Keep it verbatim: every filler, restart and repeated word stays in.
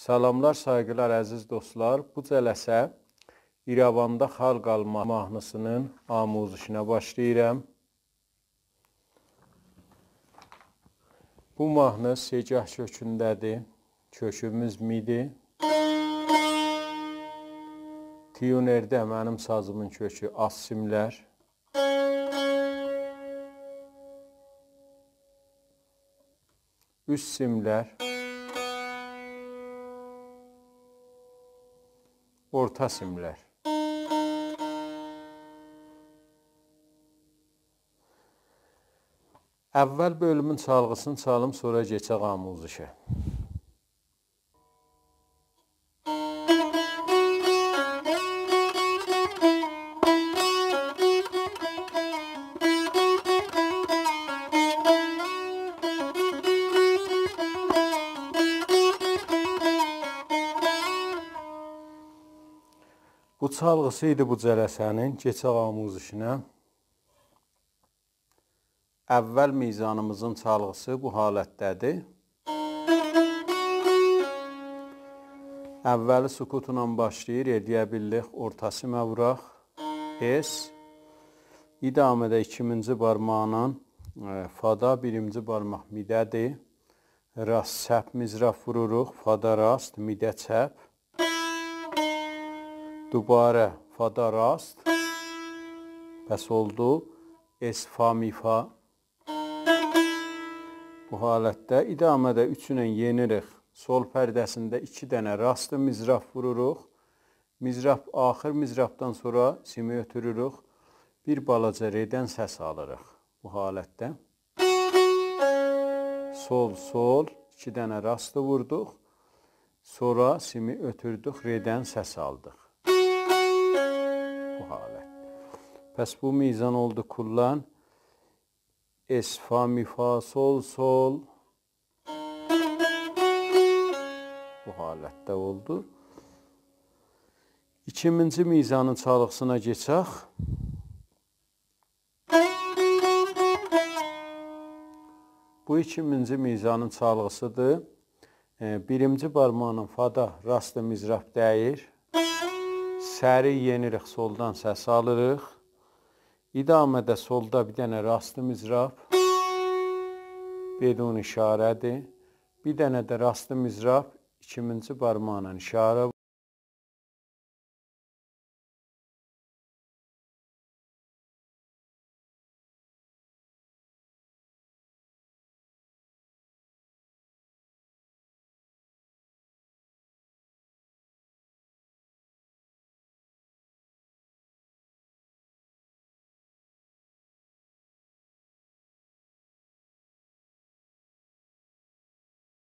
سلاملار، سایغیلار، عزیز دوستلار. بو جلسه ایره‌واندا خالق آلما ماهنی‌سینین آموزشینه باشلاییرام. بو ماهنی سه‌گاه کؤکونده‌دیر. کؤکوموز می‌دیر. تیونرده منیم سازیمین کؤکو آلت سیملر. اوست سیملر، اورتا سیملر. اول بؤلومون چالغی‌سینی چالیم، سونرا کئچک آموزشه. بو چالغی‌سی ایدی بو جلسه‌نین. کئچک آموزشینه. اول میزانیمیزین چالغی‌سی بو حالتده‌دیر. اولی سکوتلا باشلاییر، ائلیه بیللیک اورتا سیمه ووراق. اس. ادامه‌ده ایکیمینجی بارماغینان، ائ، فادا، بیرینجی بارماق می‌ده‌دیر. راست، چپ مضراب ووروروق، فادا راست، می‌ده چپ. دوباره فادا راست. پس اولدو اس، فا، می، فا. بو حالتده ادامه‌ده اوچو ایله یئنیریک. سل پرده‌سینده ایکی دنه راست مضراب ووروروق. مضراب، آخیر مضرابدان سونرا سیمی اؤتوروروک. بیر بالاجا رئدن سس آلیریق بو حالتده. سل، سل، ایکی دنه راست ووردوق. سونرا سیمی اؤتوردوک، رئدن سس آلدیق. بو حالت. پس بو میزان اولدو کلاً اس، فا، می، فا، سل، سل. بو حالتده اولدو. ایکیمینجی میزانین چالغی‌سینا کئچک. بو ایکیمینجی میزانین چالغی‌سیدیر. ائ، بیرینجی بارماغینان فادا راست مضراب دَییر. سریع یئنیریک، سلدان سس آلیریق. ادامه‌ده سلدا بیر دنه راست مضراب. بدون اشاره‌دیر. بیر دنه ده راست مضراب، ایکیمینجی بارماقلا اشاره.